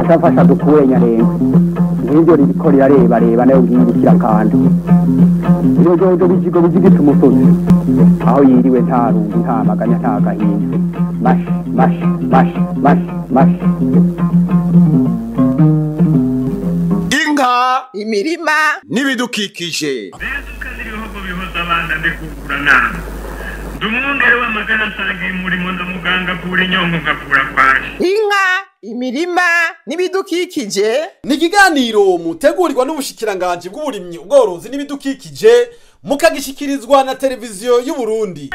Ashafasha dukure nyarenga ngibyo riko rirareba reba nayo ngibukira kandi iyo jojo bijigo bijigita umusozi aho yiriwe nta rungu nta maganya nta gahinda mash mash mash mash mash. Inka, imirima n'ibidukikije. Inka, imirima n'ibidukikije ni ikiganiro mutegurirwa n'ubushikiranganje bw'uburimyi, ubworozi n'ibidukikije, mukagishikirizwa na televiziyo y'u Burundi.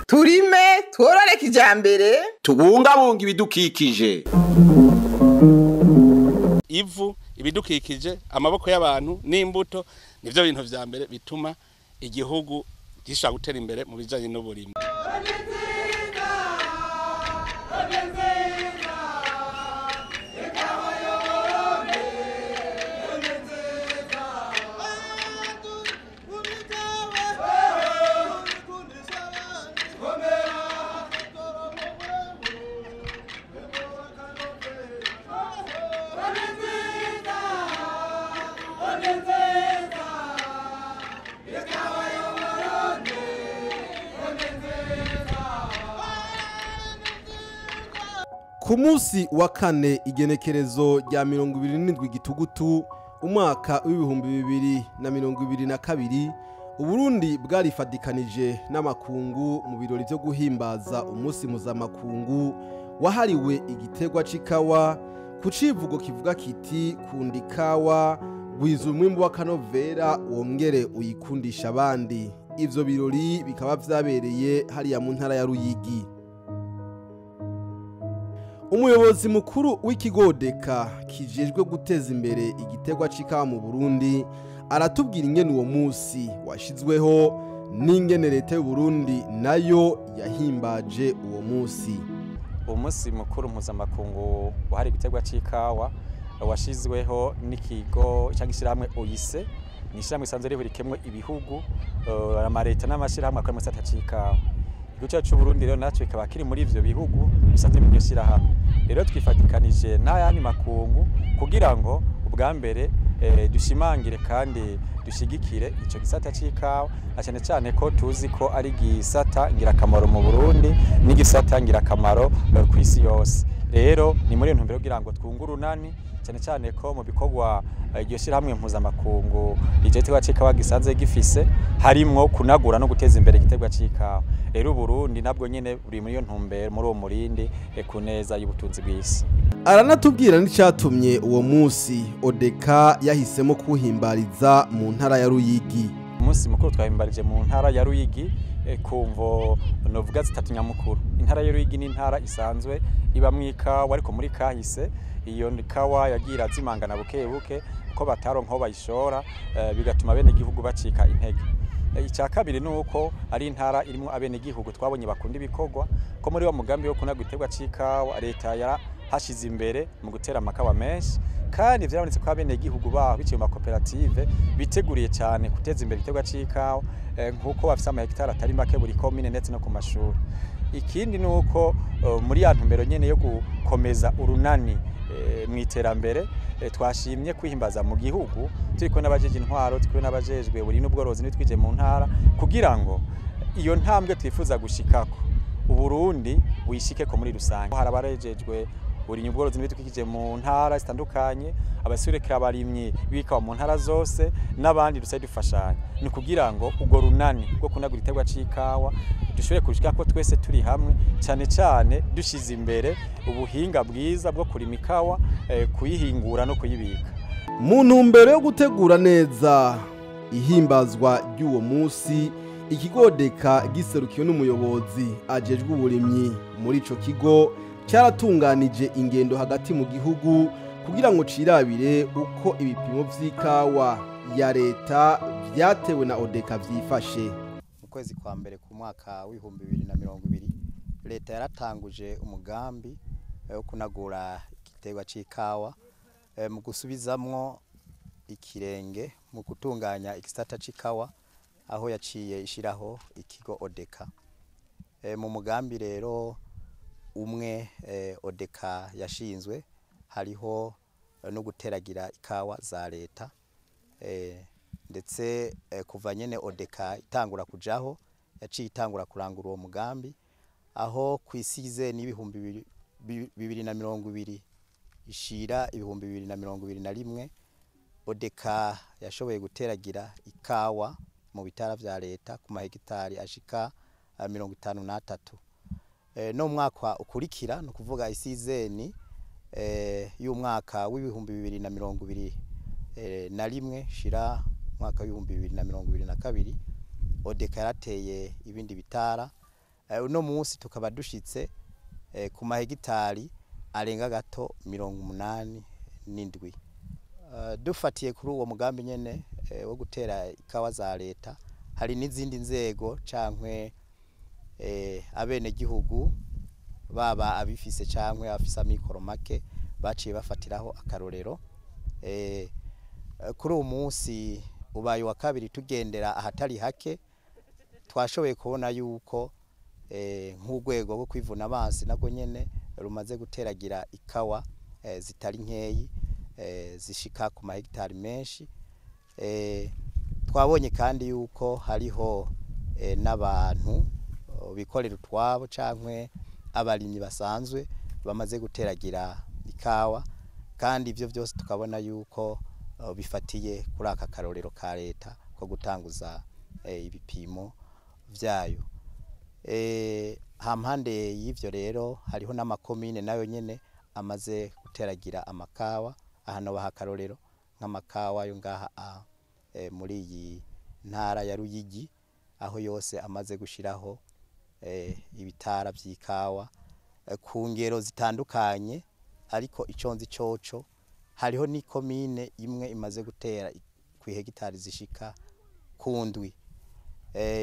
Turime tworore kijambere, tubungabunga ibidukikije. Ivu, ibidukikije, amaboko y'abantu n'imbuto nivyo bintu vya mbere bituma igihugu gishobora gutera imbere mu bijanye n'uburimyi. Ku munsi wa kane igenekerezo rya 27 gitugutu umwaka w'2022, Uburundi bwarifadikanije n'amakungu mu birori byo guhimbaza umunsi mpuzamakungu wahariwe igiterwa c'ikawa, ku civugo kivuga kiti kunda ikawa, gwiza umwimbu w'akanovera wongere uyikundisha abandi. Ivyo birori bikaba vyabereye hariya mu ntara ya Ruyigi. Umuyobozi mukuru w'ikigodeka kijejwe guteza imbere igiterwa c'ikawa mu Burundi aratubwira ingene uwo munsi washizweho n'ingene leta y'u Burundi nayo yahimbaje uwo munsi. Umunsi mukuru mpuzamakungu wahariwe igiterwa c'ikawa washizweho n'ikigo cyangwa ishyirahamwe OIC, ni ishyirahamwe risanzwe rihurikemwo ibihugu, amareta n'amashirahamwe akora mu gisata c'ikawa. Igihugu cyacu c'u Burundi rero naco kikaba kiri muri ivyo bihugu bisanzwe mu shyirahamwe. Rero twifatikanije n'ayandi makungu kugira ngo ubwa mbere dushimangire kandi dushigikire ico gisata c'ikawa, na cyane cyane ko tuzi ko ari gisata ngirakamaro mu Burundi n'igisata ngirakamaro ku isi yose. Rero ni muri iyo ntumbero kugira ngo twungure urunani, cyane cyane ko mu bikorwa iryo shyirahamwe mpuzamakungu igiterwa c'ikawa gisanzwe gifise harimwo kunagura no guteza imbere igiterwa c'ikawa. Rero Burundi nabwo nyene buri muri iyo ntumbero, muri uwo murindi ku neza y'ubutunzi bw'isi. Aranatubwira n'icatumye uwo munsi Odeka yahisemo kuhimbariza mu ntara ya Ruyigi. Umunsi mukuru twahimbarije mu ntara ya Ruyigi kumvo novuga zitatu nyamukuru. Intara ya Ruyigi ni intara isanzwe ibamwo ikawa, ariko muri kahise iyo kawa yagira zimangana buke buke ko bataronka bayishora, bigatuma bene gihugu bacika intege. Icya kabiri nuko ari intara irimo abene gihugu twabonye bakunda ibikorwa, ko muri wa mugambi wo kunagura igiterwa c'ikawa leta yarahashize imbere mu gutera amakawa menshi, kandi vyarabonetse ko abene gihugu baho biciye mu makoperative biteguriye cyane guteza imbere igiterwa c'ikawa, nkuko bafise amahegitari atari make buri komine ndetse no ku mashuri. Ikindi nuko muri ya ntumbero nyene yo gukomeza urunani mu iterambere, twashimye kwihimbaza mu gihugu turiko n'abajeje intwaro, turiko n'abajejwe buri n'ubworozi n'itwije mu ntara, kugira ngo iyo ntambwe twifuza gushikako Uburundi buyishikeko muri rusange. Hari abarejejwe buri ubworozi n'ibidukikije mu ntara zitandukanye, abasurekera abarimyi b'ikawa mu ntara zose n'abandi dusaye dufashanya, ni kugira ngo urwo runani rwo kunagura igiterwa c'ikawa dushobore kushika ko twese turi hamwe, cyane cyane dushize imbere ubuhinga bwiza bwo kurima ikawa, kuyihingura no kuyibika. Mu ntumbero yo gutegura neza ihimbazwa ry'uwo munsi, ikigodeka giserukiwe n'umuyobozi ajejwe uburimyi muri ico kigo cyaratunganije ingendo hagati mu gihugu kugira ngo cirabire uko ibipimo vy'ikawa ya leta vyatewe na Odeka vyifashe. Mu kwezi kwa mbere ku mwaka w'2020 leta yaratanguje umugambi wo kunagura igiterwa c'ikawa. mu gusubizamwo ikirenge mu gutunganya igisata c'ikawa, aho yaciye ishiraho ikigo Odeka. Mu mugambi rero umwe Odeka yashinzwe hariho no guteragira ikawa za leta, ndetse kuva nyene Odeka itangura kujaho yaciye itangura kurangura uwo mugambi, aho kwisize n'ibihumbi 2020 ishira 2021 Odeka yashoboye guteragira ikawa mu bitara vya leta ku mahegitari ashika 53. No mwaka ukurikira, no kuvuga isizeni y'umwaka w'ibihumbi 2021 shira mwaka w'ibihumbi 2022, Odeka yarateye ibindi bitara. Uno munsi tukaba dushitse ku mahegitari arenga gato 87. Dufatiye kuri uwo mugambi nyene wo gutera ikawa za leta, hari n'izindi nzego cankwe abene gihugu baba abifise cankwe abafise amikoro make baciye bafatiraho akarorero. Kuri uwo munsi ubaye wa kabiri tugendera ahatari hake, twashoboye kubona yuko nk'urwego rwo kwivuna abansi nabwo nyene rumaze guteragira ikawa zitari nkeyi, zishika ku mahegitari menshi. Twabonye kandi yuko hariho n'abantu bikorera utwabo cankwe abarimyi basanzwe bamaze guteragira ikawa, kandi ivyo byose tukabona yuko bifatiye kuri aka karorero ka leta ko gutanguza ibipimo vyayo. Hampande y'ivyo rero hariho n'amakomine nayo nyene amaze guteragira amakawa. Ahano baha karorero nk'amakawa yo ngaha muri iyi ntara ya Ruyigi, aho yose amaze gushiraho ibitara vy'ikawa ku ngero zitandukanye, ariko iconzi coco hariho n'ikomine imwe imaze gutera ku hegitari zishika ku ndwi.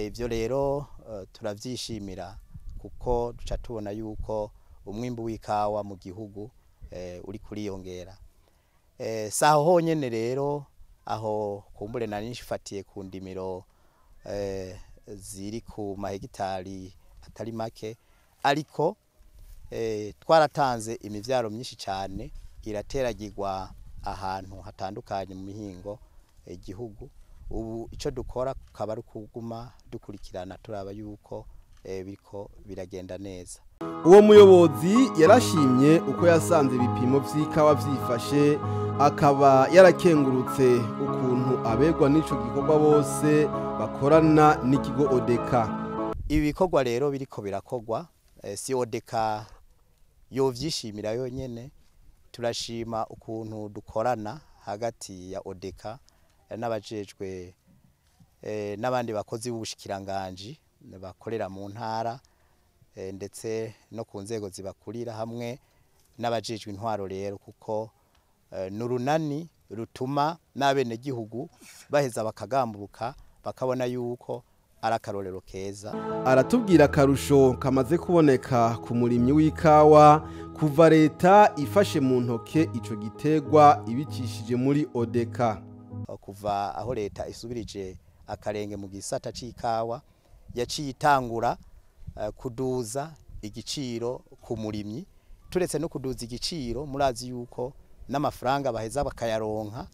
Ivyo rero turavyishimira kuko duca tubona yuko umwimbu w'ikawa mu gihugu uri kuriyongera. Saho honyene rero aho kumbure nari nshifatiye ku ndimiro ziri ku mahegitari atari make, ariko twaratanze imivyaro myinshi cyane irateragirwa ahantu hatandukanye mu mihingo igihugu. Ubu ico dukora kaba ari kuguma dukurikirana turaba yuko biriko biragenda neza. Uwo muyobozi yarashimye uko yasanze ibipimo vy'ikawa vyifashe, akaba yarakengurutse ukuntu abegwa n'ico gikorwa bose bakorana n'ikigo Odeka. Ibi bikorwa rero biriko birakogwa, si Odeka yovyishimira yonyene. Turashima ukuntu dukorana hagati ya Odeka n'abajejwe n'abandi bakozi b'ubushikiranganji bakorera mu ntara, ndetse no ku nzego zibakurira, hamwe n'abajejwe intwaro rero, kuko nurunani rutuma n'abene gihugu baheza bakagamburuka bakabona yuko ari akarorero keza. Aratubwira akarusho kamaze kuboneka ku murimyi w'ikawa kuva leta ifashe mu ntoke ico gitegwa ibicishije muri Odeka. Kuva aho leta isubirije akarenge mu gisata c'ikawa, yaciye itangura kuduza igiciro ku murimyi. Turetse no kuduza igiciro, murazi yuko n'amafaranga baheza bakayaronka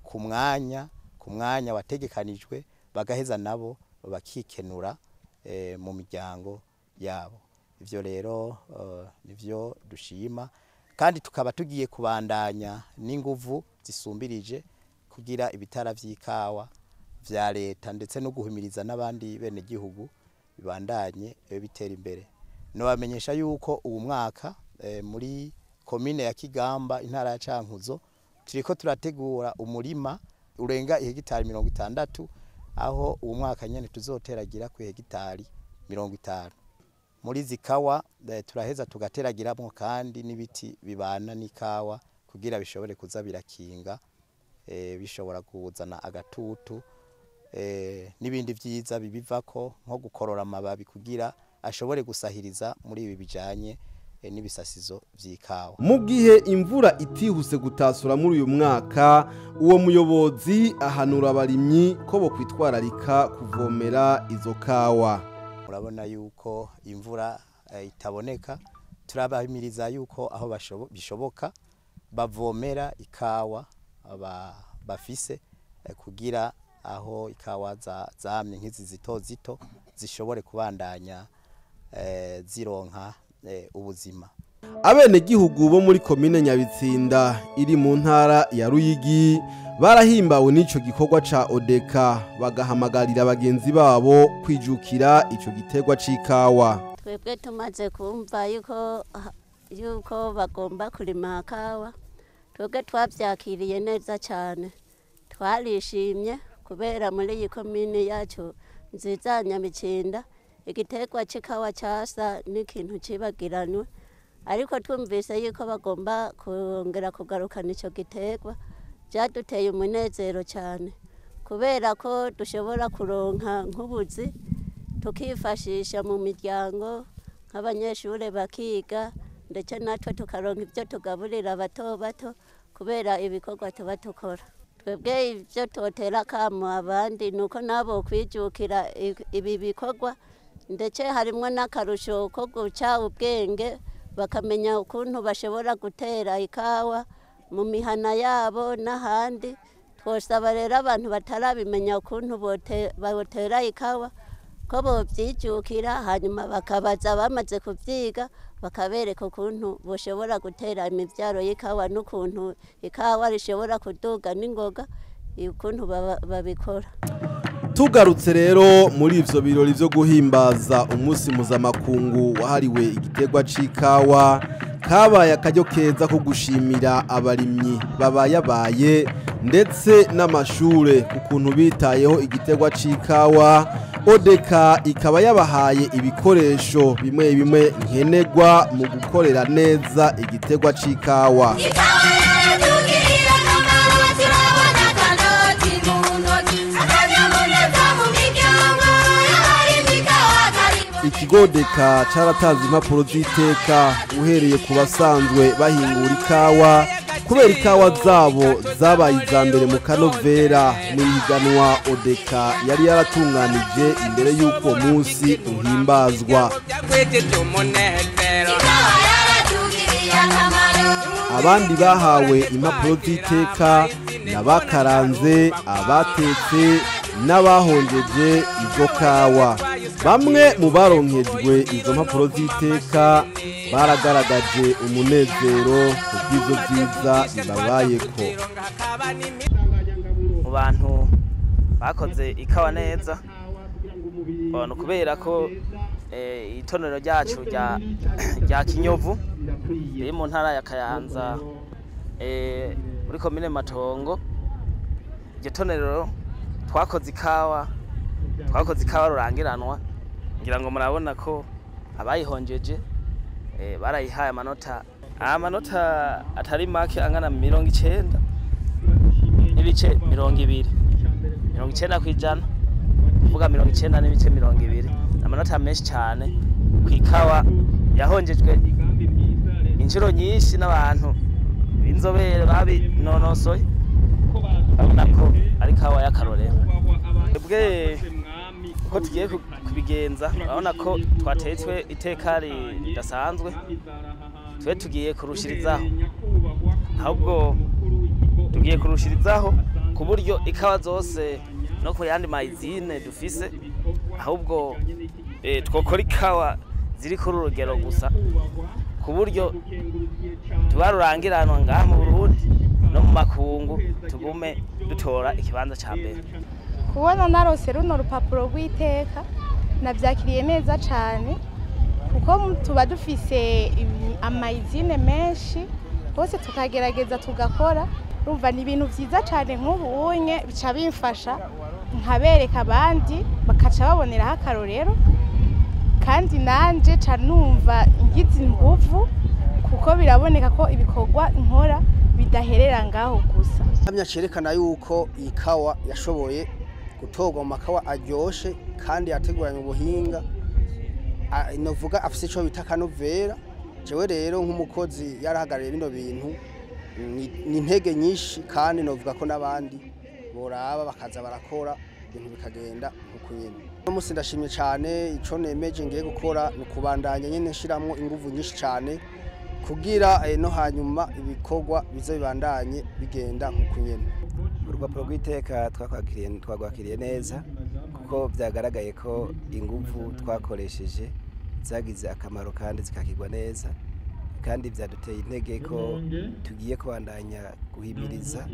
ku mwanya wategekanijwe, bagaheza nabo bakikenura mu miryango yabo. Ivyo rero nivyo dushima, kandi tukaba tugiye kubandanya n'inguvu zisumbirije kugira ibitara vy'ikawa vya leta, ndetse no guhimiriza n'abandi bene gihugu bibandanye bitera imbere. No bamenyesha yuko ubu mwaka muri komine ya Kigamba intara ya Cankuzo turiko turategura umurima urenga ihegitari 60, aho ubu mwaka nyene tuzoteragira ku hegitari 50. Muri zikawa turaheza tugateragiramwo kandi n'ibiti bibana n'ikawa kugira bishobore kuza birakinga, bishobora kuzana agatutu n'ibindi vyiza bibivako nko gukorora amababi kugira ashobore gusahiriza muri ibi bijanye n'ibisasizo vy'ikawa. Mu gihe imvura itihuse gutasura muri uyu mwaka, uwo muyobozi ahanura abarimyi ko bo kwitwararika kuvomera izo kawa. Murabona yuko imvura itaboneka, turabahimiriza yuko aho bishoboka bavomera ikawa bafise kugira aho ikawa zamye nk'izi zito zito zishobore kubandanya zironka ubuzima. Abenegihugu bo muri komine Nyabitsinda iri mu ntara ya Ruyigi barahimbawe n'ico gikorwa ca Odeka, bagahamagarira bagenzi babo kwijukira ico giterwa c'ikawa. Twebwe tumaze kumva yuko bagomba kurima kawa, twebwe twavyakiriye neza cyane, twarishimye kubera muri iyi komine yacu nziza Nyabitsinda igiterwa c'ikawa casa n'ikintu cibagiranwe, ariko twumvise yuko bagomba kongera kugarukana ico giterwa byaduteye umunezero cyane, kubera ko dushobora kuronka nk'ubuzi tukifashisha mu miryango, nk'abanyeshure bakiga, ndetse natwe tukaronka ibyo tugaburira abato bato kubera ibikorwa tuba dukora. Twebwe ibyo totera akamo abandi nuko nabo kwijukira ibi bikorwa, ndetse harimo n'akarusho ko guca ubwenge bakamenya ukuntu bashobora gutera ikawa mu mihana yabo n'ahandi. Twosaba rero abantu batarabimenya ukuntu botera ikawa ko bovyijukira, hanyuma bakabaza bamaze kuvyiga bakabereka ukuntu boshobora gutera imivyaro y'ikawa n'ukuntu ikawa rishobora kuduga n'ingoga, ukuntu babikora. Tugarutse rero muri ivyo birori vyo guhimbaza umunsi mpuzamakungu wahariwe igiterwa c'ikawa, kabaye akaryo keza ko gushimira abarimyi babayabaye ndetse n'amashure ukuntu bitayeho igiterwa c'ikawa. Odeka ikaba yabahaye ibikoresho bimwe bimwe nkenerwa mu gukorera neza igiterwa c'ikawa. Ikigodeka caratanze impapuro z'iteka uhereye ku basanzwe bahingura ikawa, kubera ikawa zabo zabaye iza mbere mu kanovera mu ihiganwa Odeka yari yaratunganije imbere y'uko munsi uhimbazwa. Abandi bahawe impapuro z'iteka n'abakaranze, abatetse n'abahonjeje izo kawa. Bamwe mu baronkejwe izo mpapuro z'iteka baragaragaje umunezero ku bw'ivyo vyiza bibabayeko. Mu bantu bakoze ikawa neza, abantu kubera ko itonero ryacu rya Kinyovu riri mu ntara ya Kayanza muri komine Matongo, iryo tonero twakoze ikawa rurangiranwa. Ngira ngo murabona ko abayihonjeje barayihaye amanota atari make angana 90 n'ibice 20, 90%, kuvuga 90 n'ibice 20, amanota menshi cyane ku ikawa yahonjejwe inshuro nyinshi n'abantu b'inzobere babinonosoye, babona ko ari kawa y'akarorero. Twebwe uko tugiye kubigenza, urabona ko twatetswe iteka ridasanzwe, twe tugiye kurushirizaho, ahubwo tugiye kurushirizaho ku buryo ikawa zose no ku yandi mayizine dufise, ahubwo twokora ikawa ziri kuri urugero gusa, ku buryo tuba rurangiranwa ngaha mu Burundi no mu makungu, tugume dutora ikibanza ca mbere. Kubona narose runo rupapuro rw'iteka navyakiriye neza cane, kuko tuba dufise amayizine menshi bose tukagerageza tugakora. Urumva ni ibintu vyiza cane, nk'ubu unye bica bimfasha nkabereka abandi bakaca baboneraho akarorero, kandi nanje ca numva ngize inguvu, kuko biraboneka ko ibikorwa nkora bidaherera ngaho gusa. Hamya cerekana yuko ikawa yashoboye gutorwa mu makawa aryoshe kandi yateguranye ubuhinga, novuga afise ico bita kanovera. Jewe rero nk'umukozi yarahagarariye bino bintu ni intege nyinshi, kandi novuga ko n'abandi boraba bakaza barakora ibintu bikagenda nkuko nyene. Uno munsi ndashimye cyane, ico nemeje ngiye gukora ni ukubandanya nyene nshiramwo inguvu nyinshi cyane kugira no hanyuma ibikorwa bize bibandanye bigenda nkuko nyene. Urupapuro rw'iteka twagwakiriye neza, kuko byagaragaye ko inguvu twakoresheje zagize akamaro kandi zikakirwa neza, kandi byaduteye intege ko tugiye kubandanya guhimiriza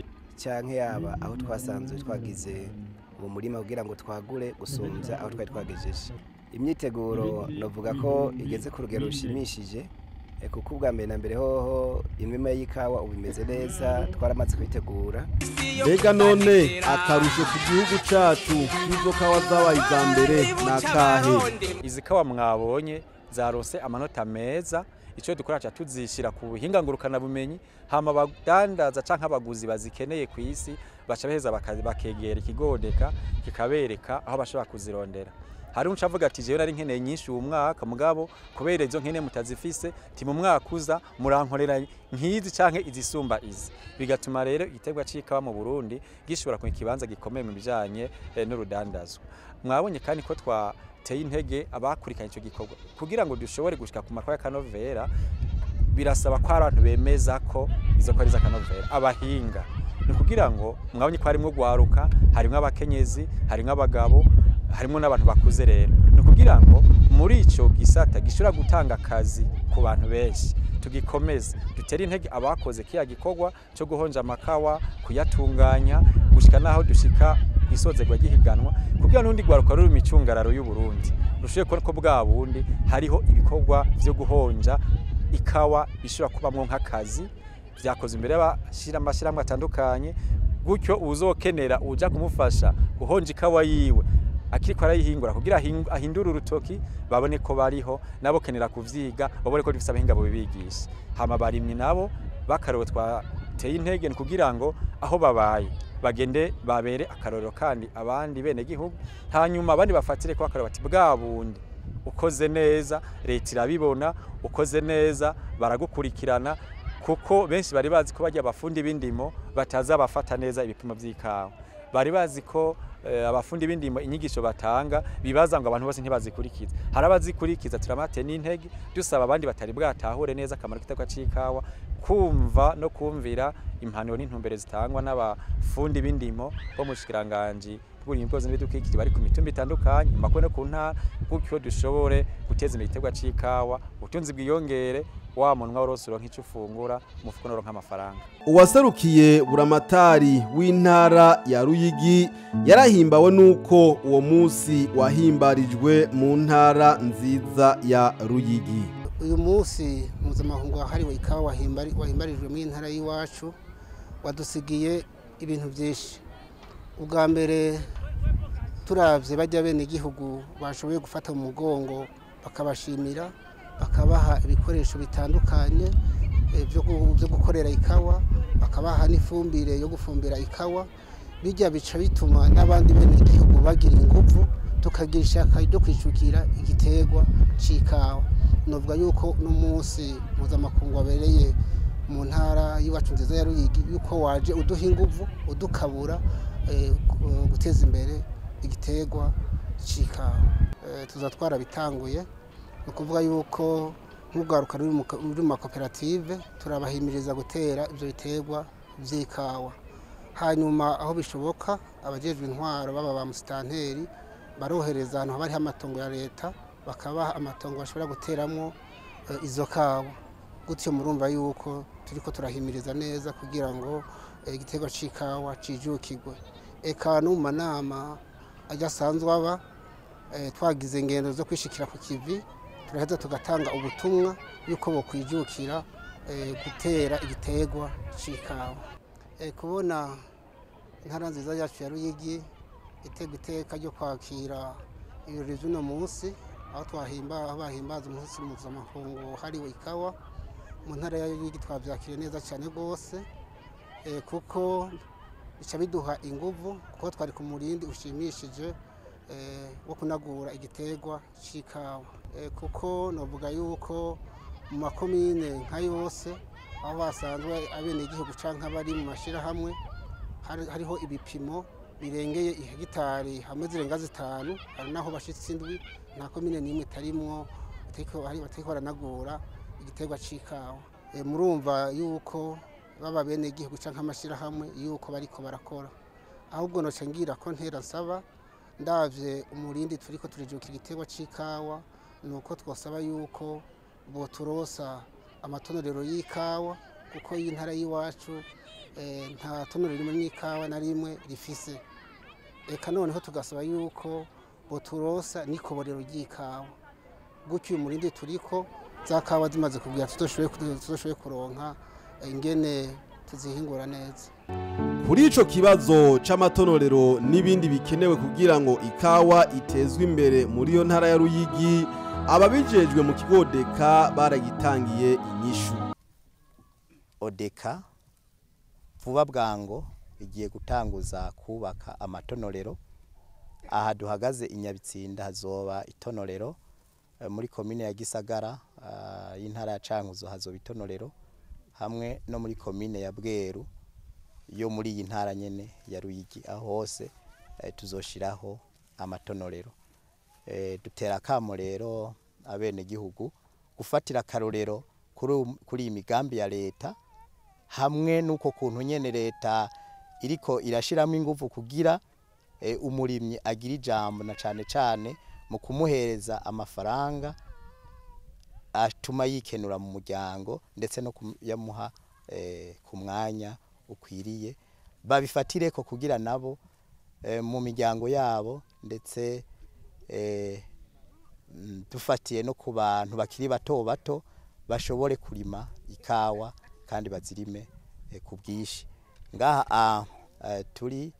canke yaba aho twasanzwe twagize mu murima kugira ngo twagure gusumbya aho twari twagejeje. Imyiteguro novuga ko igeze ku rugero rushimishije, kuko ubwa mbere na mbere hoho imirima y'ikawa ubu imeze neza, twaramaze kwitegura. Mbega none akarusho ku gihugu cacu k'izo kawa zabaye iza mbere n'akahe? Izi kawa mwabonye zarose amanota meza, ico dukora ca tuzishira ku buhinga ngurukana bumenyi, hama abadandaza canke abaguzi bazikeneye ku isi baca baheza bakegera ikigodeka kikabereka aho bashobora kuzirondera. Hari unca avuga ati jewe nari nkeneye nyinshi uyu mwaka, mugabo kubera izo nkene mutazifise, ti mu mwaka uza murankorera nkizi canke izisumba izi. Bigatuma rero igiterwa c'ikawa mu Burundi gishobora kuba ikibanza gikomeye mu bijanye n'urudandazwa. Mwabonye kandi ko twateye intege abakurikiranye ico gikorwa kugira ngo dushobore gushika ku makwa y'akanovera. Birasaba ko abantu bemeza ko izo ko ari iz'akanovera, abahinga ni kugira ngo mwabonye ko harimwo gwaruka, harimwo abakenyezi, harimwo abagabo, harimo n'abantu bakuze. Rero ni kugira ngo muri ico gisata gishobora gutanga akazi ku bantu benshi tugikomeze, dutere intege abakoze kiya gikorwa cyo guhonja amakawa, kuyatunganya gushika naho dushika kwisozerwa gihiganwa, kugira n'undi gwaruka ruri micungararo y'u Burundi rushoye ko bwa bundi hariho ibikorwa vyo guhonja ikawa bishobora kubamwo nk'akazi vyakoze imbere y'abashira amashyirahamwe atandukanye. Gutyo uzokenera uja kumufasha guhonja ikawa yiwe akiriko arayihingura kugira ahindure urutoki, babone ko bariho nabo kenera kuvyiga, babone ko dufise abahinga bobibigisha. Hama barimyi nabo bakaroro twateye intege ni kugira ngo aho babaye bagende babere akarorero kandi abandi bene gihugu, hanyuma abandi bafatire ko akarorero bati bwa bundi ukoze neza leta irabibona, ukoze neza baragukurikirana, kuko benshi bari bazi ko bajya abafundi b'indimo bataza bafata neza ibipimo vy'ikawa. Bari bazi ko abafundi b'indimo inyigisho batanga bibaza ngo abantu bose ntibazikurikiza. Hari abazikurikiza, turamate n'intege dusaba abandi batari bwatahure neza akamaro k'igiterwa c'ikawa kumva no kumvira impanuro n'intumbero zitangwa n'abafundi b'indimo bo mu bushikiranganji bw'uburimyi bworozi n'ibidukikije bari ku mitumba itandukanye, mu makomine no ku ntara, gutyo dushobore guteza imbere igiterwa c'ikawa, ubutunzi bwiyongere, wa munwa worose uronka ico ufungura, umufuko uronka amafaranga. Uwaserukiye buramatari w'intara ya Ruyigi yarahimbawe nuko uwo munsi wahimbarijwe mu ntara nziza ya Ruyigi. Uyu munsi mpuzamahungu wahariwe ikawa wahimbarijwe mu ntara y'iwacu wadusigiye ibintu byinshi. Ubwa mbere turavye bajya bene igihugu bashoboye gufata mu mugongo bakabashimira, bakabaha ibikoresho bitandukanye byo gukorera ikawa, bakabaha n'ifumbire yo gufumbira ikawa. Bijya bica bituma n'abandi bene igihugu bagira inguvu, tukagira ishaka ryo kwicukira igiterwa c'ikawa. Novuga yuko n'umunsi mpuzamakungu wabereye mu ntara y'iwacu nziza ya Ruyigi yuko waje uduha inguvu, udukabura guteza imbere igiterwa c'ikawa. Tuza twarabitanguye, ni ukuvuga yuko nk'urwaruka ruri mu makoperative turabahimiriza gutera ivyo biterwa vy'ikawa. Hanyuma aho bishoboka abajejwe intwaro baba ba musitanteri barohereza ahantu haba hariho amatongo ya leta, bakabaha amatongo bashobora guteramwo izo kawa. Gutyo murumva yuko turiko turahimiriza neza kugira ngo igiterwa c'ikawa cijukirwe. Eka no mu manama ajya asanzwe aba twagize ingendo zo kwishikira ku kivi, turaheza tugatanga ubutumwa yuko bokwijukira gutera igiterwa c'ikawa. Kubona intara nziza yacu ya Ruyigi itega iteka ryo kwakira ibirori vy'uno munsi, aho bahimbaza umunsi mpuzamakungu wahariwe ikawa mu ntara ya Ruyigi, twavyakiriye neza cyane rwose, kuko bica biduha inguvu, kuko twari ku murindi ushimishije wo kunagura igiterwa c'ikawa. Kuko novuga yuko Mu makomine nka yose aho basanzwe abenegihugu canke abari mu mashirahamwe hariho ibipimo birengeye ihegitari hamwe zirenga 5, hari naho bashitse 7. Nta komine n'imwe itarimwo batariko baranagura igiterwa c'ikawa. Murumva yuko baba benegihugu canke amashirahamwe yuko bariko barakora. Ahubwo noca ngira ko ntera nsaba, ndavye umurindi turiko turijukira igiterwa c'ikawa, nuko twosaba yuko boturosa amatonorero y'ikawa, kuko iyi ntara y'iwacu nta tonorero rimwe n'ikawa na rimwe rifise. Eka noneho tugasaba yuko boturosa n'ikoborero ry'ikawa, gutyo uyu murindi turiko za kawa zimaze kugwira tudashoboye kuronka ingene tuzihingura neza. Kuri ico kibazo c'amatonorero n'ibindi bikenewe kugira ngo ikawa itezwe imbere muri iyo ntara ya Ruyigi, ababijejwe mu kigo Odeka baragitangiye inyishu. Odeka vuba bwango igiye gutanguza kubaka amatonorero. Aha duhagaze Inyabitsinda hazoba itonorero, muri komine ya Gisagara y'intara ya Cankuzo hazoba itonorero, hamwe no muri komine ya Bweru yo muri iyi ntara nyene ya Ruyigi. Aho hose tuzoshiraho amatonorero. Dutera akamo rero abene gihugu gufatira akarorero kuri iyi migambi ya leta, hamwe nuko kuntu nyene leta iriko irashiramo ingufu kugira umurimyi agira ijambo, na cane cane mu kumuhereza amafaranga atuma yikenura mu muryango, ndetse no kuyamuha ku mwanya ukwiriye. Babifatireko kugira nabo mu miryango yabo, ndetse dufatiye no ku bantu bakiri bato bato bashobore kurima ikawa kandi bazirime ku bwinshi. Ngaha turi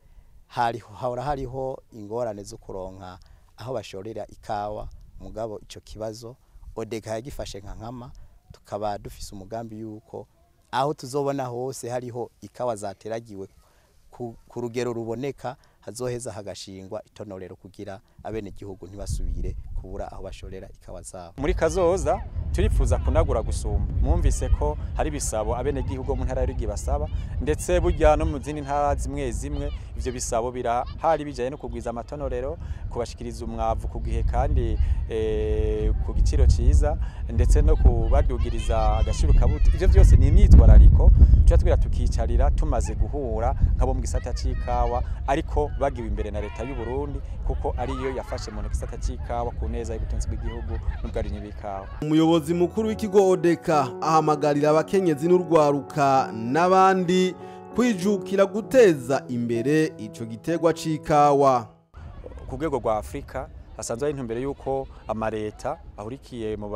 hahora hariho ingorane zo kuronka aho bashorera ikawa, mugabo ico kibazo Odeka yagifashe nka nkama, tukaba dufise umugambi yuko aho tuzobona hose hariho ikawa zateragiwe ku rugero ruboneka hazoheza hagashingwa itonorero kugira abene gihugu ntibasubire kubura aho bashorera ikawa zabo. Muri kazoza turifuza kunagura gusumba. Mwumvise ko hari bisabo abene gihugu mu ntara ya Ruyigi basaba, ndetse burya no mu zindi ntara zimwe zimwe ivyo bisabo birahari, bijaye no kugwiza amatonorero, kubashikiriza umwavu ku gihe kandi ku giciro ciza, ndetse no kubadugiriza agashiro kabuti. Ivyo vyose ni imyitwarariko tuca twira tukicarira tumaze guhura nk'abo mu gisata c'ikawa, ariko bagiwe imbere na leta y'u Burundi, kuko ariyo yafashe mu gisata c'ikawa ku neza y'ubutunzi bw'igihugu n'ubwarinyi bw'ikawa. Umuyobozi mukuru w'ikigo Odeka ahamagarira abakenyezi n'urwaruka n'abandi kwijukira guteza imbere ico giterwa c'ikawa. Ku rwego rwa Afrika hasanzwe hari intumbero yuko amareta ahurikiye mu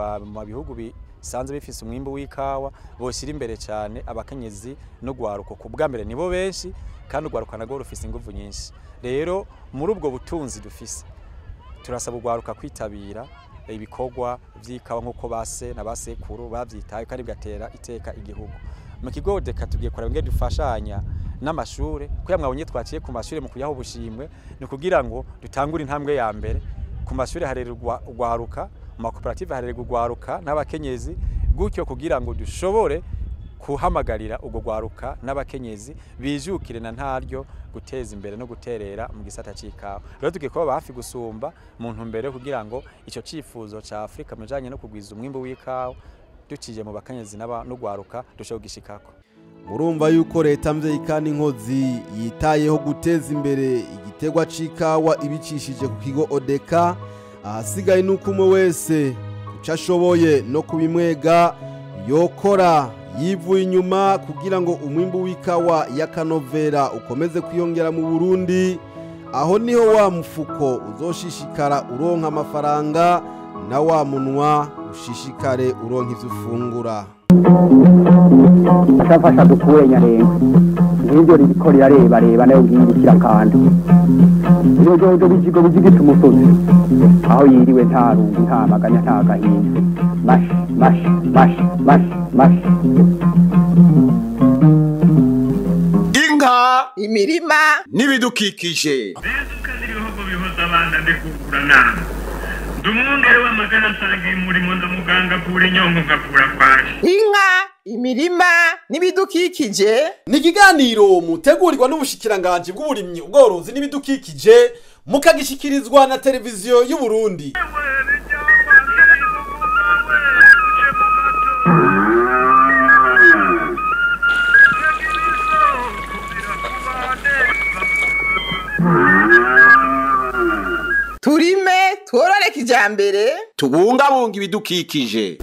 bihugu bisanzwe bifise umwimbu w'ikawa boshyira imbere cyane abakenyezi n'urwaruka. Ku bwa mbere nibo benshi, kandi urwaruka narwo rufise inguvu nyinshi. Rero muri ubwo butunzi dufise turasaba urwaruka kwitabira ibikorwa vy'ikawa nk'uko base na basekuru bavyitaye, kandi bigatera iteka igihugu. Mu kigo Odeka tugiye kuraba ingene dufashanya n'amashure, kuya mwabonye twaciye ku mashure mu kuyaho ubushimwe, ni kugira ngo dutangure intambwe ya mbere. Ku mashure harererwa urwaruka, mu makoperative harererwa urwaruka n'abakenyezi, gutyo kugira ngo dushobore kuhamagarira urwo rwaruka n'abakenyezi bijukire na ntaryo guteza imbere no guterera mu gisata c'ikawa. Rero tugiye kuba hafi gusumba mu ntumbero kugira ngo ico cifuzo ca Afrika mujanye no kugwiza umwimbu w'ikawa ducije mu bakenyezi n'urwaruka dushobora gishikako. Murumva yuko leta mvyeyi kandi inkozi yitayeho guteza imbere igiterwa c'ikawa ibicishije ku kigo Odeka. Ahasigaye nuko umwe wese kuco ashoboye no kubimwega yokora yivuye inyuma kugira ngo umwimbu w'ikawa y'akanovera ukomeze kwiyongera mu Burundi. Aho niho wa mufuko uzoshishikara uronka amafaranga, na wa munwa ushishikare uronka ivyo ufungura. Ashafasha dukure Nyarenga nk'ibyo ririko rirarebareba nayo ngiye kirakanda. Ibijojo bijigo bijigita umusozi aho yiriwe nta rungu nta maganya nta gahinda. Mash mash mash mash mash. Inka, imirima n'ibidukikije. Ibihugu bihuza abana ndikugura nama. Ndi umwungere w'amagara nsangiye umurimo, ndamuganga avura inyongo nkavura kwaje. Inka, imirima n'ibidukikije. Ni ikiganiro mutegurirwa n'Ubushikiranganji bw'Uburimyi, Ubworozi n'Ibidukikije, mukagishikirizwa na Televiziyo y'u Burundi. Turime, tworore kijambere. Tubungabunga ibidukikije.